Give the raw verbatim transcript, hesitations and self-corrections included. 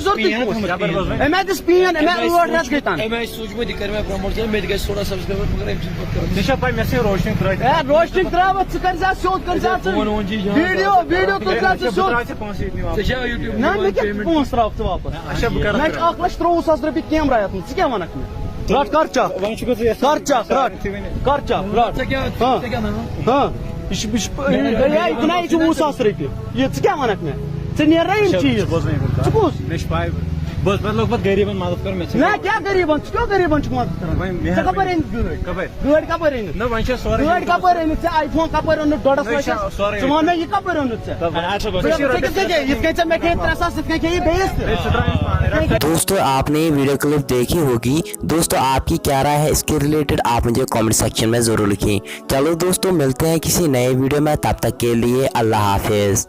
چھُنہٕ ضروٗرتٕے پونٛسہٕ۔ أمۍ ہا دِژ پین، أمۍ ہا ٲٹھ رٮ۪تھ گٔے تَنہٕ۔ أمۍ آسہِ سوٗنٛچمُت، یہِ کَرِ مےٚ پرٛموٹ، مےٚ تہِ گژھِ تھوڑا سبسکرایبر، مگر أمۍ چھُنہٕ پَتہٕ کَران۔ ژےٚ چھا پَے مےٚ سۭتۍ روشنی ترٛٲوِتھ؟ اے، روشنی ترٛاوَتھ، ژٕ کَر زِ اَتھ سیوٚد، کَر زِ اَتھ ژٕ۔ فون ووٚن چھُے جان۔ ویٖڈیو، ویٖڈیو تُل زِ اَتھ ژٕ بہٕ سیوٚد۔ ترٛاوٕ ژےٚ پونٛسہٕ ییٚتہِ نِوان۔ ژےٚ چھا YouTube نہ، مےٚ کیٛاہ پونٛسہٕ ترٛاوَکھ ژٕ واپَس؟ اچھا، بہٕ کَرٕ مےٚ چھِ ترٛاوٕ۔ اَکھ لَچھ ترٛۆوُہ ساس رۄپیہِ کیمرا ہٮ۪تھ، ژٕ کیٛاہ وَنَکھ مےٚ؟ رَٹ، کَر چَک۔ وۄنۍ چھُکھ ژٕ یَژھان کَر چَک، رَٹ۔ ژٕ ؤنِو۔ کَر چَک، رَٹ۔ ژےٚ کیٛاہ، ہاں۔ ژےٚ کیٛاہ ناو؟ ہاں۔ یہِ چھُ، یہِ چھُ، یہِ، یہِ، یہِ، یہِ چھُ وُہ ساس رۄپیہِ۔ یہِ، ژٕ کیٛاہ وَنَکھ مےٚ؟ ژےٚ نیرنا یِم اچھا، چیٖز؟ ژٕ بوز وۄنۍ یِم کَتھ۔ ژٕ کُس؟ مےٚ چھِ پَے، بہٕ اوسُس پَتہٕ لوٚگمُت غریٖبَن مدد کَرُن، مےٚ ژھٕنۍ نہ، کیٛاہ غریٖبَن؟ ژٕ کیٛاہ غریٖبَن چھُکھ مدد کَران؟ وۄنۍ ژےٚ مہربٲنی۔ کَپٲرۍ أنِتھ گٲڑۍ؟ کَپٲرۍ؟ گٲڑۍ کَپٲرۍ أنِتھ؟ نہ، وۄنۍ چھےٚ سورُے ژےٚ؟ گٲڑۍ کَپٲرۍ أنِتھ؟ ژےٚ آی فون کَپٲرۍ اوٚنُتھ ڈۄڈَس وۄنۍ لَچھَس؟ چھےٚ سورُے۔ ژٕ وَن مےٚ، یہِ کَپٲرۍ اوٚنُتھ ژےٚ؟ اچھا، بَس۔ ژٕ کِتھ کٔنۍ کھے؟ یِتھ کٔنۍ ژےٚ مےٚ کھے ترٛےٚ ساس، تِتھ کٔنۍ کھے یہِ بیٚیِس تہِ۔ ہے، ژٕ ترٛاو یِم پانَے۔ دوستو، आपने ये वीडियो क्लिप देखी होगी। दोस्तों, आपकी क्या राय है इसके रिलेटेड, आप मुझे कमेंट सेक्शन में ज़रूर लिखें। चलो दोस्तों, मिलते हैं किसी नए वीडियो में, तब तक के लिए अल्लाह हाफिज़।